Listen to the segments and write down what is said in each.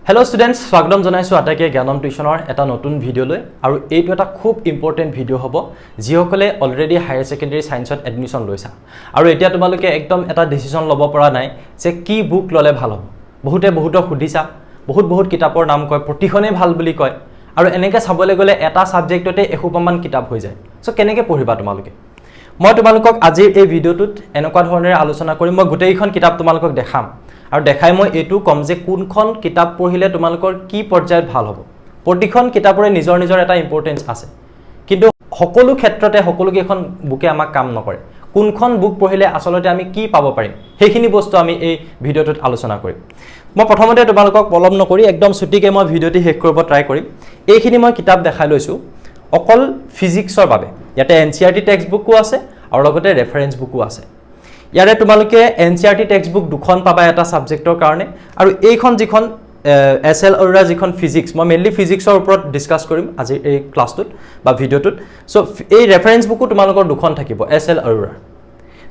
Hello' students, স্বাগতম জনাইছোঁ আটাইকে জ্ঞানম টিউশ্যনৰ এটা নতুন ভিডিঅ'লৈ। আৰু এইটো এটা খুব ইম্পৰ্টেণ্ট ভিডিঅ' হ'ব যিসকলে অলৰেডি হায়াৰ ছেকেণ্ডেৰী ছায়েন্সত এডমিশ্যন লৈছা আৰু এতিয়া তোমালোকে একদম এটা ডিচিশ্যন ল'ব পৰা নাই যে কি বুক ল'লে ভাল হ'ব। বহুতে বহুতক সুধিছা, বহুত বহুত কিতাপৰ নাম কয়, প্ৰতিখনেই ভাল বুলি কয় আৰু এনেকৈ চাবলৈ গ'লে এটা ছাবজেক্টতে এসোপামান কিতাপ হৈ যায়। চ' কেনেকৈ পঢ়িবা তোমালোকে? মই তোমালোকক আজিৰ এই ভিডিঅ'টোত এনেকুৱা ধৰণেৰে আলোচনা কৰিম। মই গোটেইখন কিতাপ তোমালোকক দেখাম আৰু দেখাই মই এইটো ক'ম যে কোনখন কিতাপ পঢ়িলে তোমালোকৰ কি পৰ্যায়ত ভাল হ'ব। প্ৰতিখন কিতাপৰে নিজৰ নিজৰ এটা ইম্পৰ্টেঞ্চ আছে, কিন্তু সকলো ক্ষেত্ৰতে সকলোকেইখন বুকে আমাক কাম নকৰে। কোনখন বুক পঢ়িলে আচলতে আমি কি পাব পাৰিম, সেইখিনি বস্তু আমি এই ভিডিঅ'টোত আলোচনা কৰিম। মই প্ৰথমতে তোমালোকক পলম নকৰি একদম চুটিকৈ মই ভিডিঅ'টি শেষ কৰিব ট্ৰাই কৰিম। এইখিনি মই কিতাপ দেখাই লৈছোঁ অকল ফিজিক্সৰ বাবে। ইয়াতে এনচিইআৰটি টেক্সট বুকো আছে আৰু লগতে ৰেফাৰেঞ্চ বুকো আছে। ইয়াৰে তোমালোকে এনচিইআৰটি টেক্সট বুক দুখন পাবা এটা ছাবজেক্টৰ কাৰণে। আৰু এইখন যিখন এছ এল অৰোৰা যিখন ফিজিক্স, মই মেইনলি ফিজিক্সৰ ওপৰত ডিছকাছ কৰিম আজিৰ এই ক্লাছটোত বা ভিডিঅ'টোত। চ' এই ৰেফাৰেঞ্চ বুকো তোমালোকৰ দুখন থাকিব এছ এল অৰোৰাৰ।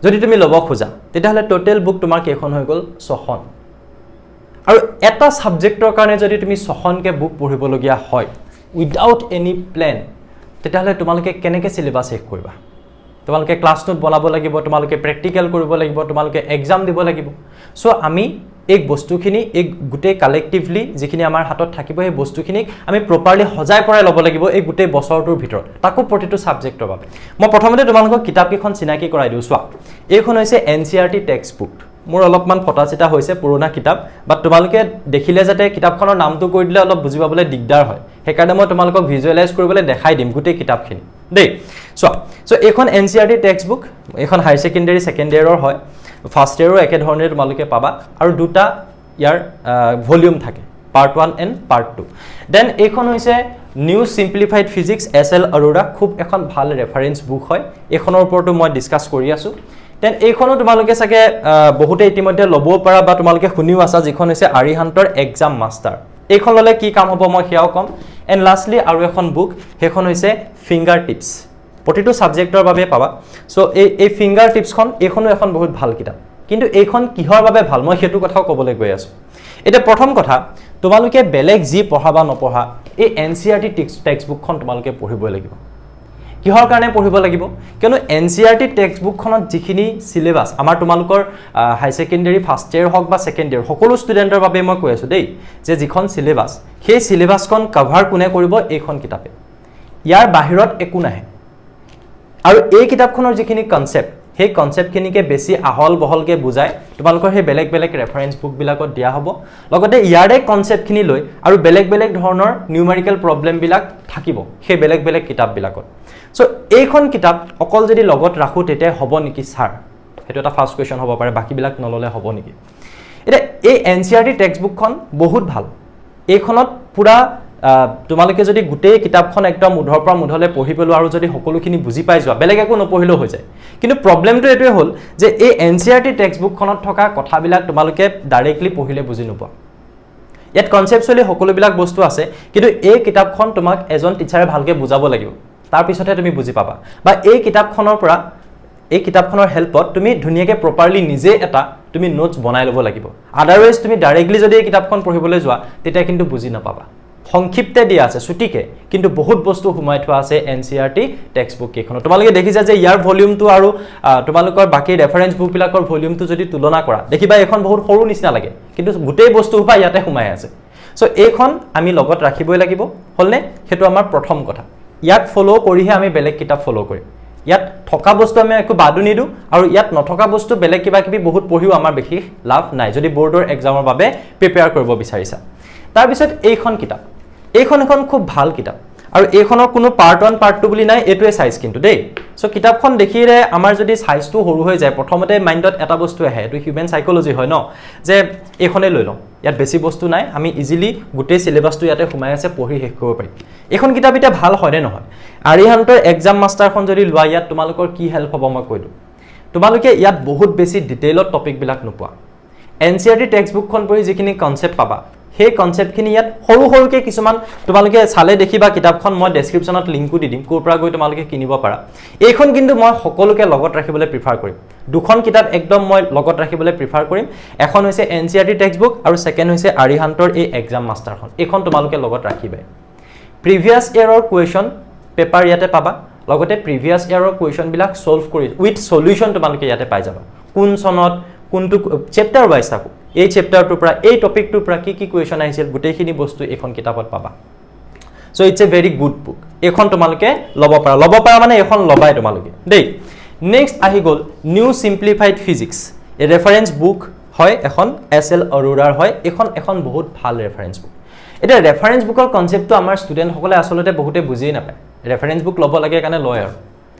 যদি তুমি ল'ব খোজা, তেতিয়াহ'লে টোটেল বুক তোমাৰ কেইখন হৈ গ'ল? ছখন। আৰু এটা ছাবজেক্টৰ কাৰণে যদি তুমি ছখনকৈ বুক পঢ়িবলগীয়া হয় উইদাউট এনি প্লেন, তেতিয়াহ'লে তোমালোকে কেনেকৈ চিলেবাছ শেষ কৰিবা? তোমালোকে ক্লাছ নোট বনাব লাগিব, তোমালোকে প্ৰেক্টিকেল কৰিব লাগিব, তোমালোকে এক্সাম দিব লাগিব। চ' আমি এই বস্তুখিনি, এই গোটেই কালেক্টিভলি যিখিনি আমাৰ হাতত থাকিব, সেই বস্তুখিনিক আমি প্ৰপাৰলি সজাই পৰাই ল'ব লাগিব এই গোটেই বছৰটোৰ ভিতৰত, তাকো প্ৰতিটো ছাবজেক্টৰ বাবে। মই প্ৰথমতে তোমালোকক কিতাপকেইখন চিনাকি কৰাই দিওঁ। চোৱা, এইখন হৈছে এনচিইআৰটি টেক্সট বুক। মোৰ অলপমান ফটা চিটা হৈছে, পুৰণা কিতাপ, বাট তোমালোকে দেখিলে যাতে কিতাপখনৰ নামটো কৈ দিলে অলপ বুজি পাবলৈ দিগদাৰ হয়, সেইকাৰণে মই তোমালোকক ভিজুৱেলাইজ কৰিবলৈ দেখাই দিম গোটেই কিতাপখিনি দেই। চোৱা, চ' এইখন এনচিইআৰটি টেক্সট বুক। এইখন হায়াৰ ছেকেণ্ডেৰী ছেকেণ্ড ইয়েৰৰ হয়, ফাৰ্ষ্ট ইয়েৰো একেধৰণেৰে তোমালোকে পাবা। আৰু দুটা ইয়াৰ ভলিউম থাকে, part one and part two. Then এইখন হৈছে new simplified physics, S L Arora. খুব এখন ভাল ৰেফাৰেঞ্চ বুক হয়। এইখনৰ ওপৰতো মই ডিছকাছ কৰি আছোঁ। Then এইখনো তোমালোকে চাগে বহুতে ইতিমধ্যে ল'বও পাৰা বা তোমালোকে শুনিও আছা, যিখন হৈছে আৰিহান্তৰ এক্সাম মাষ্টাৰ। এইখন ল'লে কি কাম হ'ব, মই সেয়াও ক'ম। এণ্ড লাষ্টলি আৰু এখন বুক, সেইখন হৈছে ফিংগাৰ টিপছ। প্ৰতিটো ছাবজেক্টৰ বাবে পাবা। চ' এই ফিংগাৰ টিপছখন, এইখনো এখন বহুত ভাল কিতাপ। কিন্তু এইখন কিহৰ বাবে ভাল, মই সেইটো কথাও ক'বলৈ গৈ আছোঁ। এতিয়া প্ৰথম কথা, তোমালোকে বেলেগ যি পঢ়া বা নপঢ়া, এই এনচিইআৰটি টেক্সট বুকখন তোমালোকে পঢ়িবই লাগিব। কিহৰ কাৰণে পঢ়িব লাগিব? কিয়নো এনচিইআৰটি টেক্সট বুকখনত যিখিনি চিলেবাছ আমাৰ তোমালোকৰ হাই ছেকেণ্ডেৰী ফাৰ্ষ্ট ইয়েৰ হওক বা ছেকেণ্ড ইয়েৰ, সকলো ষ্টুডেণ্টৰ বাবে মই কৈ আছোঁ দেই, যে যিখন চিলেবাছ, সেই চিলেবাছখন কভাৰ কোনে কৰিব? এইখন কিতাপে। ইয়াৰ বাহিৰত একো নাহে। আৰু এই কিতাপখনৰ যিখিনি কনচেপ্ট, সেই কনচেপ্টখিনিকে বেছি আহল বহলকৈ বুজাই তোমালোকৰ সেই বেলেগ বেলেগ ৰেফাৰেঞ্চ বুকবিলাকত দিয়া হ'ব। লগতে ইয়াৰে কনচেপ্টখিনি লৈ আৰু বেলেগ বেলেগ ধৰণৰ নিউমেৰিকেল প্ৰব্লেমবিলাক থাকিব সেই বেলেগ বেলেগ কিতাপবিলাকত। চ' এইখন কিতাপ অকল যদি লগত ৰাখোঁ তেতিয়া হ'ব নেকি ছাৰ? সেইটো এটা ফাৰ্ষ্ট কুৱেশ্যন হ'ব পাৰে, বাকীবিলাক নল'লে হ'ব নেকি? এতিয়া এই এনচিইআৰটি টেক্সট বুকখন বহুত ভাল। এইখনত পূৰা তোমালোকে যদি গোটেই কিতাপখন একদম উধৰ পৰা মুধলৈ পঢ়ি পেলোৱা আৰু যদি সকলোখিনি বুজি পাই যোৱা, বেলেগ একো নপঢ়িলেও হৈ যায়। কিন্তু প্ৰব্লেমটো এইটোৱে হ'ল যে এই এনচিইআৰটি টেক্সট বুকখনত থকা কথাবিলাক তোমালোকে ডাইৰেক্টলি পঢ়িলে বুজি নোপোৱা। ইয়াত কনচেপচুৱেলি সকলোবিলাক বস্তু আছে, কিন্তু এই কিতাপখন তোমাক এজন টিচাৰে ভালকৈ বুজাব লাগিব, তাৰপিছতহে তুমি বুজি পাবা। বা এই কিতাপখনৰ পৰা, এই কিতাপখনৰ হেল্পত তুমি ধুনীয়াকৈ প্ৰপাৰলি নিজে এটা তুমি নোটছ বনাই ল'ব লাগিব। আদাৰৱাইজ তুমি ডাইৰেক্টলি যদি এই কিতাপখন পঢ়িবলৈ যোৱা, তেতিয়া কিন্তু বুজি নাপাবা। সংক্ষিপ্তে দিয়া আছে, চুটিকে, কিন্তু বহুত বস্তু সোমাই থোৱা আছে এনচিইআৰটি টেক্সট বুক কেইখনত। তোমালোকে দেখিছা যে ইয়াৰ ভলিউমটো আৰু তোমালোকৰ বাকী ৰেফাৰেঞ্চ বুকবিলাকৰ ভলিউমটো যদি তুলনা কৰা, দেখিবা এইখন বহুত সৰু নিচিনা লাগে, কিন্তু গোটেই বস্তুসোপা ইয়াতে সোমাই আছে। চ' এইখন আমি লগত ৰাখিবই লাগিব, হ'লনে? সেইটো আমাৰ প্ৰথম কথা। ইয়াক ফ'ল' কৰিহে আমি বেলেগ কিতাপ ফ'ল' কৰিম। ইয়াত থকা বস্তু আমি একো বাদো নিদিওঁ আৰু ইয়াত নথকা বস্তু বেলেগ কিবা কিবি বহুত পঢ়িও আমাৰ বিশেষ লাভ নাই, যদি বৰ্ডৰ এক্সামৰ বাবে প্ৰিপেয়াৰ কৰিব বিচাৰিছা। তাৰপিছত এইখন কিতাপ, এইখন এখন খুব ভাল কিতাপ আৰু এইখনৰ কোনো পাৰ্ট ওৱান, পাৰ্ট টু বুলি নাই। এইটোৱে চাইজ কিন্তু দেই। চ' কিতাপখন দেখিলে আমাৰ যদি চাইজটো সৰু হৈ যায়, প্ৰথমতে মাইণ্ডত এটা বস্তু আহে, এইটো হিউমেন চাইক'লজি হয় ন, যে এইখনেই লৈ লওঁ, ইয়াত বেছি বস্তু নাই, আমি ইজিলি গোটেই চিলেবাছটো ইয়াতে সোমাই আছে, পঢ়ি শেষ কৰিব পাৰিম। এইখন কিতাপ এতিয়া ভাল হয়নে নহয়? আৰিহান্তৰ এক্সাম মাষ্টাৰখন যদি লোৱা, ইয়াত তোমালোকৰ কি হেল্প হ'ব মই কৈ দিওঁ। তোমালোকে ইয়াত বহুত বেছি ডিটেইলত টপিকবিলাক নোপোৱা। এনচিইআৰটি টেক্সট বুকখন পঢ়ি যিখিনি কনচেপ্ট পাবা, সেই কনচেপ্টখিনি ইয়াত সৰু সৰুকৈ কিছুমান তোমালোকে চালে দেখিবা। কিতাপখন মই ডেছক্ৰিপশ্যনত লিংকো দি দিম, ক'ৰ পৰা গৈ তোমালোকে কিনিব পাৰা। এইখন কিন্তু মই সকলোকে লগত ৰাখিবলৈ প্ৰিফাৰ কৰিম। দুখন কিতাপ একদম মই লগত ৰাখিবলৈ প্ৰিফাৰ কৰিম। এখন হৈছে এনচিইআৰটি টেক্সট বুক আৰু ছেকেণ্ড হৈছে আৰিহান্তৰ এই এক্সাম মাষ্টাৰখন। এইখন তোমালোকে লগত ৰাখিবাই। প্ৰিভিয়াছ ইয়েৰৰ কুৱেশ্যন পেপাৰ ইয়াতে পাবা, লগতে প্ৰিভিয়াছ ইয়েৰৰ কুৱেশ্যনবিলাক ছল্ভ কৰি উইথ চলিউশ্যন তোমালোকে ইয়াতে পাই যাবা। কোন চনত কোনটো চেপ্টাৰ ৱাইজ থাকোঁ, এই চেপ্টাৰটোৰ পৰা, এই টপিকটোৰ পৰা কি কি কুৱেশ্যন আহিছিল, গোটেইখিনি বস্তু এইখন কিতাপত পাবা। So it's a very good book. এইখন তোমালোকে ল'ব পাৰা। ল'ব পাৰা মানে এইখন ল'বাই তোমালোকে দেই। নেক্সট আহি গ'ল নিউ চিম্প্লিফাইড ফিজিক্স। এই ৰেফাৰেঞ্চ বুক হয় এখন, এছ এল অৰোৰাৰ হয়। এইখন এখন বহুত ভাল ৰেফাৰেঞ্চ বুক। এতিয়া ৰেফাৰেঞ্চ বুকৰ কনচেপ্টটো আমাৰ ষ্টুডেণ্টসকলে আচলতে বহুতে বুজিয়েই নাপায়। ৰেফাৰেঞ্চ বুক ল'ব লাগে কাৰণে লয় আৰু,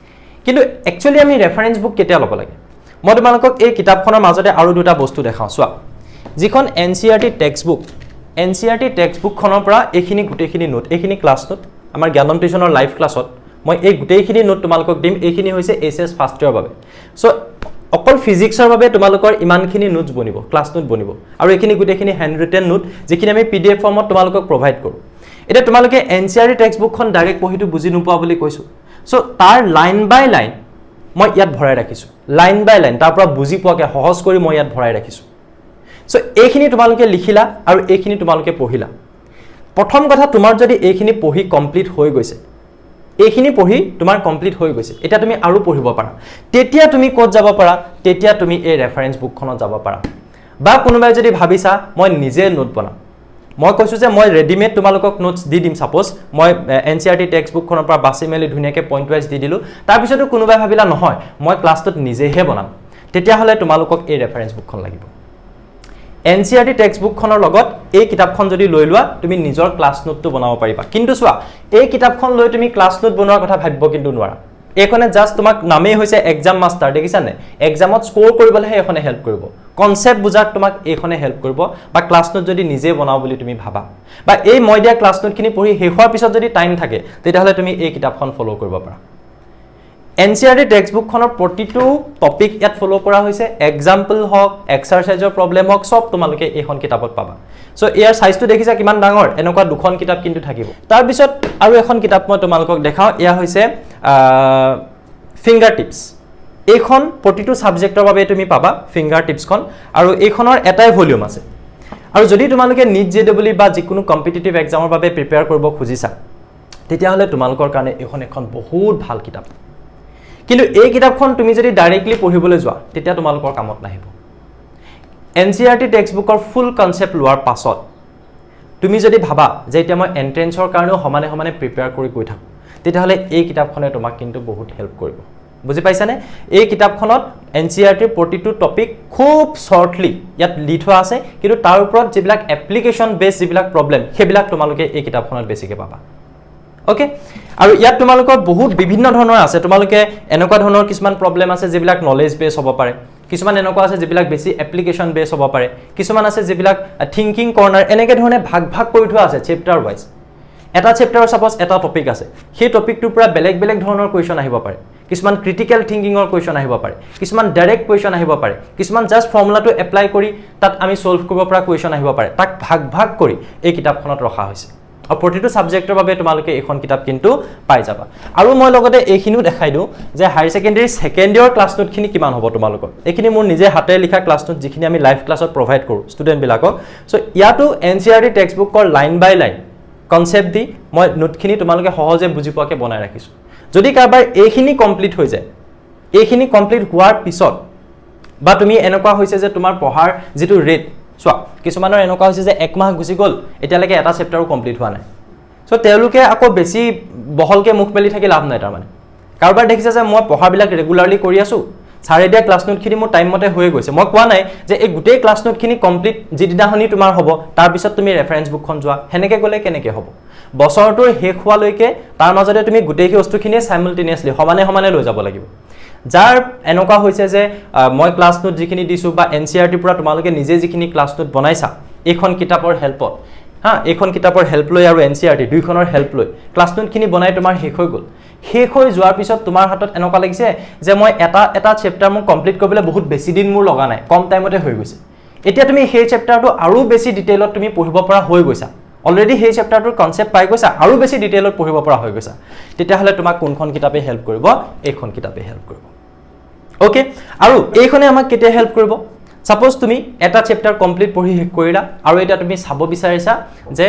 কিন্তু একচুৱেলি আমি ৰেফাৰেঞ্চ বুক কেতিয়া ল'ব লাগে? মই তোমালোকক এই কিতাপখনৰ মাজতে আৰু দুটা বস্তু দেখাওঁ। চোৱা, যিখন NCERT text book, NCERT text বুকখনৰ পৰা এইখিনি গোটেইখিনি নোট, এইখিনি ক্লাছ নোট। আমাৰ জ্ঞানম টিউশ্যনৰ লাইভ ক্লাছত মই এই গোটেইখিনি নোট তোমালোকক দিম। এইখিনি হৈছে এইচএছ ফাৰ্ষ্ট ইয়েৰৰ বাবে। চ' অকল ফিজিক্সৰ বাবে তোমালোকৰ ইমানখিনি নোটছ বনিব, ক্লাছ নোট বনিব আৰু এইখিনি গোটেইখিনি হেণ্ড ৰিটেন নোট, যিখিনি আমি পিডিএফ ফৰ্মত তোমালোকক প্ৰভাইড কৰোঁ। এতিয়া তোমালোকে এনচিইআৰটি টেক্সট বুকখন ডাইৰেক্ট পঢ়িটো বুজি নোপোৱা বুলি কৈছোঁ। চ' তাৰ লাইন বাই লাইন মই ইয়াত ভৰাই ৰাখিছোঁ। লাইন বাই লাইন তাৰ পৰা বুজি পোৱাকৈ সহজ কৰি মই ইয়াত ভৰাই ৰাখিছোঁ। চ' এইখিনি তোমালোকে লিখিলা আৰু এইখিনি তোমালোকে পঢ়িলা। প্ৰথম কথা, তোমাৰ যদি এইখিনি পঢ়ি কমপ্লিট হৈ গৈছে, এইখিনি পঢ়ি তোমাৰ কমপ্লিট হৈ গৈছে, এতিয়া তুমি আৰু পঢ়িব পাৰা। তেতিয়া তুমি ক'ত যাব পাৰা? তেতিয়া তুমি এই ৰেফাৰেঞ্চ বুকখনত যাব পাৰা। বা কোনোবাই যদি ভাবিছা মই নিজে নোট বনাম, মই কৈছোঁ যে মই ৰেডিমেড তোমালোকক নোটছ দি দিম। ছাপ'জ মই এনচিইআৰটি টেক্সট বুকখনৰ পৰা বাছি মেলি ধুনীয়াকৈ পইণ্ট ৱাইজ দি দিলোঁ। তাৰপিছতো কোনোবাই ভাবিলা নহয়, মই ক্লাছটোত নিজেহে বনাম, তেতিয়াহ'লে তোমালোকক এই ৰেফাৰেঞ্চ বুকখন লাগিব। এনচিইআৰটি টেক্সট বুকখনৰ লগত এই কিতাপখন যদি লৈ লোৱা, তুমি নিজৰ ক্লাছ নোটটো বনাব পাৰিবা। কিন্তু চোৱা, এই কিতাপখন লৈ তুমি ক্লাছ নোট বনোৱাৰ কথা ভাবিব কিন্তু নোৱাৰা। এইখনে জাষ্ট তোমাক, নামেই হৈছে এক্সাম মাষ্টাৰ, দেখিছা নে? এক্সামত স্ক'ৰ কৰিবলৈহে এইখনে হেল্প কৰিব। কনচেপ্ট বুজাত তোমাক এইখনে হেল্প কৰিব। বা ক্লাছ নোট যদি নিজে বনাওঁ বুলি তুমি ভাবা, বা এই মই দিয়া ক্লাছ নোটখিনি পঢ়ি শেষ হোৱাৰ পিছত যদি টাইম থাকে, তেতিয়াহ'লে তুমি এই কিতাপখন ফ'ল' কৰিব পাৰা। এনচিইআৰটি টেক্সট বুকখনৰ প্ৰতিটো টপিক ইয়াত ফ'ল' কৰা হৈছে। এক্সাম্পল হওক, এক্সাৰচাইজৰ প্ৰব্লেম হওক, চব তোমালোকে এইখন কিতাপত পাবা। চ' ইয়াৰ চাইজটো দেখিছা কিমান ডাঙৰ? এনেকুৱা দুখন কিতাপ কিন্তু থাকিব। তাৰপিছত আৰু এখন কিতাপ মই তোমালোকক দেখাওঁ। এয়া হৈছে ফিংগাৰ টিপছ। এইখন প্ৰতিটো ছাবজেক্টৰ বাবে তুমি পাবা ফিংগাৰ টিপছখন আৰু এইখনৰ এটাই ভলিউম আছে। আৰু যদি তোমালোকে নিট, জে ডবল ই বা যিকোনো কম্পিটিটিভ এক্সামৰ বাবে প্ৰিপেয়াৰ কৰিব খুজিছা, তেতিয়াহ'লে তোমালোকৰ কাৰণে এইখন এখন বহুত ভাল কিতাপ। কিন্তু এই কিতাপখন তুমি যদি ডাইৰেক্টলি পঢ়িবলৈ যোৱা, তেতিয়া তোমালোকৰ কামত নাহিব। এনচিইআৰটি টেক্সট বুকৰ ফুল কনচেপ্ট লোৱাৰ পাছত তুমি যদি ভাবা যে এতিয়া মই এণ্ট্ৰেঞ্চৰ কাৰণেও সমানে সমানে প্ৰিপেয়াৰ কৰি গৈ থাকোঁ, তেতিয়াহ'লে এই কিতাপখনে তোমাক কিন্তু বহুত হেল্প কৰিব। বুজি পাইছানে? এই কিতাপখনত এনচিইআৰটিৰ প্ৰতিটো টপিক খুব শ্বৰ্টলি ইয়াত দি থোৱা আছে। কিন্তু তাৰ ওপৰত যিবিলাক এপ্লিকেশ্যন বেছ যিবিলাক প্ৰব্লেম, সেইবিলাক তোমালোকে এই কিতাপখনত বেছিকৈ পাবা। অ'কে, আৰু ইয়াত তোমালোকৰ বহুত বিভিন্ন ধৰণৰ আছে। তোমালোকে এনেকুৱা ধৰণৰ কিছুমান প্ৰব্লেম আছে যিবিলাক নলেজ বেছ হ'ব পাৰে, কিছুমান এনেকুৱা আছে যিবিলাক বেছি এপ্লিকেশ্যন বেছ হ'ব পাৰে, কিছুমান আছে যিবিলাক থিংকিং কৰ্ণাৰ, এনেকৈ ধৰণে ভাগ ভাগ কৰি থোৱা আছে চেপ্টাৰ ৱাইজ। এটা চেপ্টাৰৰ ছাপ'জ এটা টপিক আছে, সেই টপিকটোৰ পৰা বেলেগ বেলেগ ধৰণৰ কুৱেশ্যন আহিব পাৰে। কিছুমান ক্ৰিটিকেল থিংকিঙৰ কুৱেশ্যন আহিব পাৰে, কিছুমান ডাইৰেক্ট কুৱেশ্যন আহিব পাৰে, কিছুমান জাষ্ট ফৰ্মুলাটো এপ্লাই কৰি তাত আমি ছল্ভ কৰিব পৰা কুৱেশ্যন আহিব পাৰে। তাক ভাগ ভাগ কৰি এই কিতাপখনত ৰখা হৈছে আৰু প্ৰতিটো ছাবজেক্টৰ বাবে তোমালোকে এইখন কিতাপ কিন্তু পাই যাবা। আৰু মই লগতে এইখিনিও দেখাই দিওঁ যে higher secondary second year class নোটখিনি কিমান হ'ব তোমালোকৰ। এইখিনি মোৰ নিজে হাতেৰে লিখা ক্লাছ নোট, যিখিনি আমি লাইভ ক্লাছত প্ৰভাইড কৰোঁ ষ্টুডেণ্টবিলাকক। চ' ইয়াতো এনচিইআৰটি টেক্সট বুকৰ লাইন বাই লাইন কনচেপ্ট দি মই নোটখিনি তোমালোকে সহজে বুজি পোৱাকৈ বনাই ৰাখিছোঁ। যদি কাৰোবাৰ এইখিনি কমপ্লিট হৈ যায়, এইখিনি কমপ্লিট হোৱাৰ পিছত বা তুমি এনেকুৱা হৈছে যে তোমাৰ পঢ়াৰ যিটো ৰেট, চোৱা, কিছুমানৰ এনেকুৱা হৈছে যে এক মাহ গুচি গ'ল, এতিয়ালৈকে এটা চেপ্টাৰো কমপ্লিট হোৱা নাই। চ' তেওঁলোকে আকৌ বেছি বহলকৈ মুখ মেলি থাকি লাভ নাই। তাৰমানে কাৰোবাৰ দেখিছে যে মই পঢ়াবিলাক ৰেগুলাৰলি কৰি আছোঁ, ছাৰে দিয়া ক্লাছ নোটখিনি মোৰ টাইম মতে হৈয়ে গৈছে। মই কোৱা নাই যে এই গোটেই ক্লাছ নোটখিনি কমপ্লিট যিদিনাখনি তোমাৰ হ'ব, তাৰপিছত তুমি ৰেফাৰেঞ্চ বুকখন যোৱা। সেনেকৈ গ'লে কেনেকৈ হ'ব? বছৰটোৰ শেষ হোৱালৈকে তাৰ মাজতে তুমি গোটেই বস্তুখিনিয়ে চাইমুলটেনিয়াছলি সমানে সমানে লৈ যাব লাগিব। যাৰ এনেকুৱা হৈছে যে মই ক্লাছ নোট যিখিনি দিছোঁ বা এনচিইআৰটিৰ পৰা তোমালোকে নিজে যিখিনি ক্লাছ নোট বনাইছা এইখন কিতাপৰ হেল্পত, হা, এইখন কিতাপৰ হেল্প লৈ আৰু এনচিইআৰটি দুইখনৰ হেল্প লৈ ক্লাছ নোটখিনি বনাই তোমাৰ শেষ হৈ গ'ল। শেষ হৈ যোৱাৰ পিছত তোমাৰ হাতত এনেকুৱা লাগিছে যে মই এটা এটা চেপ্টাৰ মোক কমপ্লিট কৰিবলৈ বহুত বেছি দিন মোৰ লগা নাই, কম টাইমতে হৈ গৈছে। এতিয়া তুমি সেই চেপ্টাৰটো আৰু বেছি ডিটেইলত তুমি পঢ়িব পৰা হৈ গৈছা। অলৰেডি সেই চেপ্টাৰটোৰ কনচেপ্ট পাই গৈছা আৰু বেছি ডিটেইলত পঢ়িব পৰা হৈ গৈছা। তেতিয়াহ'লে তোমাক কোনখন কিতাপে হেল্প কৰিব? এইখন কিতাপে হেল্প কৰিব। অ'কে, আৰু এইখনে আমাক কেতিয়া হেল্প কৰিব? ছাপ'জ তুমি এটা চেপ্টাৰ কমপ্লিট পঢ়ি শেষ কৰিলা আৰু এতিয়া তুমি চাব বিচাৰিছা যে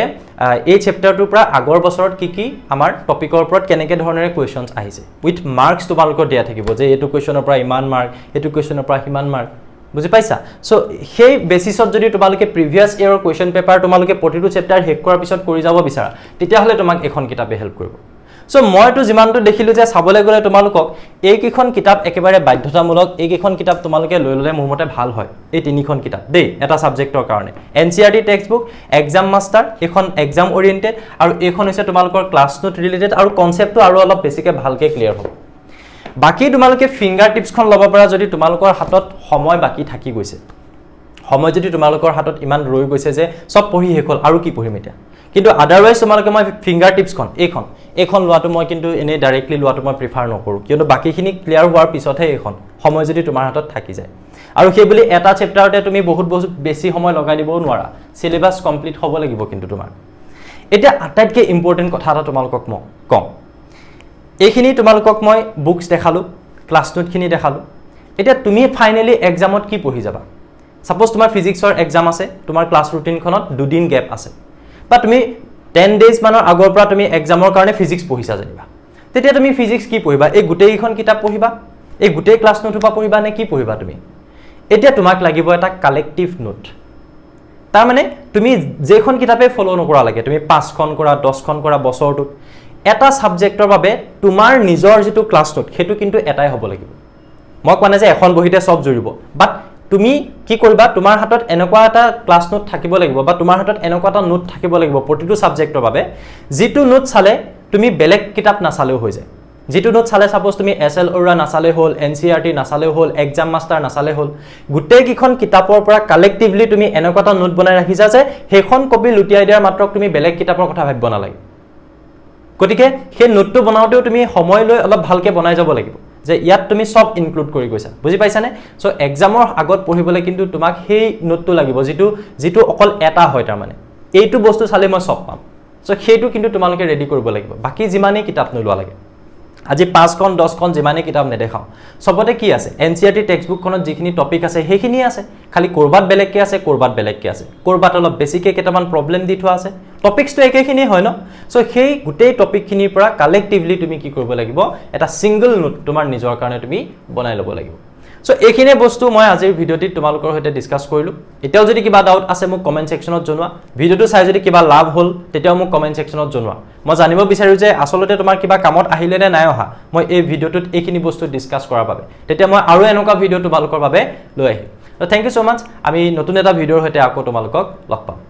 এই চেপ্টাৰটোৰ পৰা আগৰ বছৰত কি কি আমাৰ টপিকৰ ওপৰত কেনেকৈ ধৰণেৰে কুৱেশ্যনছ আহিছে। উইথ মাৰ্কছ তোমালোকৰ দিয়া থাকিব যে এইটো কুৱেশ্যনৰ পৰা ইমান মাৰ্ক, এইটো কুৱেশ্যনৰ পৰা সিমান মাৰ্ক। বুজি পাইছা? চ' সেই বেচিছত যদি তোমালোকে প্ৰিভিয়াছ ইয়েৰৰ কুৱেশ্যন পেপাৰ তোমালোকে প্ৰতিটো চেপ্টাৰ শেষ কৰাৰ পিছত কৰি যাব বিচাৰা, তেতিয়াহ'লে তোমাক এইখন কিতাপে হেল্প কৰিব। চ' মইতো যিমানটো দেখিলোঁ যে চাবলৈ গ'লে তোমালোকক এইকেইখন কিতাপ একেবাৰে বাধ্যতামূলক। এইকেইখন কিতাপ তোমালোকে লৈ ল'লে মোৰ মতে ভাল হয়, এই তিনিখন কিতাপ দেই এটা ছাবজেক্টৰ কাৰণে। NCERT text book, exam master, এইখন এক্সাম অৰিয়েণ্টেড আৰু এইখন হৈছে তোমালোকৰ ক্লাছ নোট ৰিলেটেড আৰু কনচেপ্টটো আৰু অলপ বেছিকৈ ভালকৈ ক্লিয়াৰ হ'ব। বাকী তোমালোকে ফিংগাৰ টিপছখন ল'ব পাৰা যদি তোমালোকৰ হাতত সময় বাকী থাকি গৈছে। সময় যদি তোমালোকৰ হাতত ইমান ৰৈ গৈছে যে চব পঢ়ি শেষ হ'ল, আৰু কি পঢ়িম এতিয়া। কিন্তু আদাৰৱাইজ তোমালোকে মই ফিংগাৰ টিপছখন এইখন লোৱাটো মই কিন্তু এনেই ডাইৰেক্টলি লোৱাটো মই প্ৰিফাৰ নকৰোঁ, কিয়নো বাকীখিনি ক্লিয়াৰ হোৱাৰ পিছতহে এইখন, সময় যদি তোমাৰ হাতত থাকি যায়। আৰু সেই বুলি এটা চেপ্টাৰতে তুমি বহুত বহুত বেছি সময় লগাই দিবও নোৱাৰা। চিলেবাছ কমপ্লিট হ'ব লাগিব কিন্তু তোমাৰ। এতিয়া আটাইতকৈ ইম্পৰ্টেণ্ট কথা এটা তোমালোকক মই কওঁ। এইখিনি তোমালোকক মই বুকছ দেখালোঁ, ক্লাছ নোটখিনি দেখালোঁ। এতিয়া তুমি ফাইনেলি এক্সামত কি পঢ়ি যাবা? ছাপ'জ তোমাৰ ফিজিক্সৰ এক্সাম আছে, তোমাৰ ক্লাছ ৰুটিনখনত 2 দিন গেপ আছে বা তুমি 10 ডেইজ মানৰ আগৰ পৰা তুমি এক্সামৰ কাৰণে ফিজিক্স পঢ়িছা যেনিবা, তেতিয়া তুমি ফিজিক্স কি পঢ়িবা? এই গোটেইকেইখন কিতাপ পঢ়িবা, এই গোটেই ক্লাছ নোটৰ পৰা পঢ়িবা নে কি পঢ়িবা তুমি? এতিয়া তোমাক লাগিব এটা কালেক্টিভ নোট। তাৰমানে তুমি যেইখন কিতাপেই ফ'ল' নকৰা লাগে, তুমি পাঁচখন কৰা, 10খন কৰা বছৰটোত, এটা ছাবজেক্টৰ বাবে তোমাৰ নিজৰ যিটো ক্লাছ নোট, সেইটো কিন্তু এটাই হ'ব লাগিব। মই কোৱা নাই যে এখন বহীতে চব জুৰিব, বাট তুমি কি কৰিবা, তোমাৰ হাতত এনেকুৱা এটা ক্লাছ নোট থাকিব লাগিব বা তোমাৰ হাতত এনেকুৱা এটা নোট থাকিব লাগিব প্ৰতিটো ছাবজেক্টৰ বাবে, যিটো নোট চালে তুমি বেলেগ কিতাপ নাচালেও হৈ যায়। যিটো নোট চালে ছাপ'জ তুমি এছ এল অৰোৰা নাচালে হ'ল, এনচিইআৰটি নাচালেও হ'ল, এক্সাম মাষ্টাৰ নাচালে হ'ল, গোটেইকেইখন কিতাপৰ পৰা কালেক্টিভলি তুমি এনেকুৱা এটা নোট বনাই ৰাখিছা যে সেইখন কপি লুটিয়াই দিয়াৰ মাত্ৰক তুমি বেলেগ কিতাপৰ কথা ভাবিব নালাগে। গতিকে সেই নোটটো বনাওঁতেও তুমি সময় লৈ অলপ ভালকৈ বনাই যাব লাগিব যে ইয়াত তুমি চব ইনক্লুড কৰি গৈছা। বুজি পাইছানে? চ' এক্সামৰ আগত পঢ়িবলৈ কিন্তু তোমাক সেই নোটটো লাগিব যিটো যিটো অকল এটা হয়, তাৰমানে এইটো বস্তু চালে মই চব পাম। চ' সেইটো কিন্তু তোমালোকে ৰেডি কৰিব লাগিব। বাকী যিমানেই কিতাপ নোলোৱা লাগে, আজি পাঁচখন, 10খন যিমানেই কিতাপ নেদেখাওঁ, চবতে কি আছে? এনচিইআৰটি টেক্সট বুকখনত যিখিনি টপিক আছে, সেইখিনিয়ে আছে। খালি ক'ৰবাত বেলেগকৈ আছে, ক'ৰবাত বেলেগকৈ আছে, ক'ৰবাত অলপ বেছিকৈ কেইটামান প্ৰব্লেম দি থোৱা আছে। টপিক্সটো একেখিনিয়ে হয় ন? চ' সেই গোটেই টপিকখিনিৰ পৰা কালেক্টিভলি তুমি কি কৰিব লাগিব? এটা ছিংগল নোট তোমাৰ নিজৰ কাৰণে তুমি বনাই ল'ব লাগিব। চ' এইখিনিয়ে বস্তু মই আজিৰ ভিডিঅ'টিত তোমালোকৰ সৈতে ডিছকাছ কৰিলোঁ। এতিয়াও যদি কিবা ডাউট আছে, মোক কমেণ্ট ছেকশ্যনত জনোৱা। ভিডিঅ'টো চাই যদি কিবা লাভ হ'ল, তেতিয়াও মোক কমেণ্ট ছেকশ্যনত জনোৱা। মই জানিব বিচাৰোঁ যে আচলতে তোমাৰ কিবা কামত আহিলে নে নাই অহা মই এই ভিডিঅ'টোত এইখিনি বস্তু ডিছকাছ কৰাৰ বাবে। তেতিয়া মই আৰু এনেকুৱা ভিডিঅ' তোমালোকৰ বাবে লৈ আহিম। Thank you so much. আমি নতুন এটা ভিডিঅ'ৰ সৈতে আকৌ তোমালোকক লগ পাম।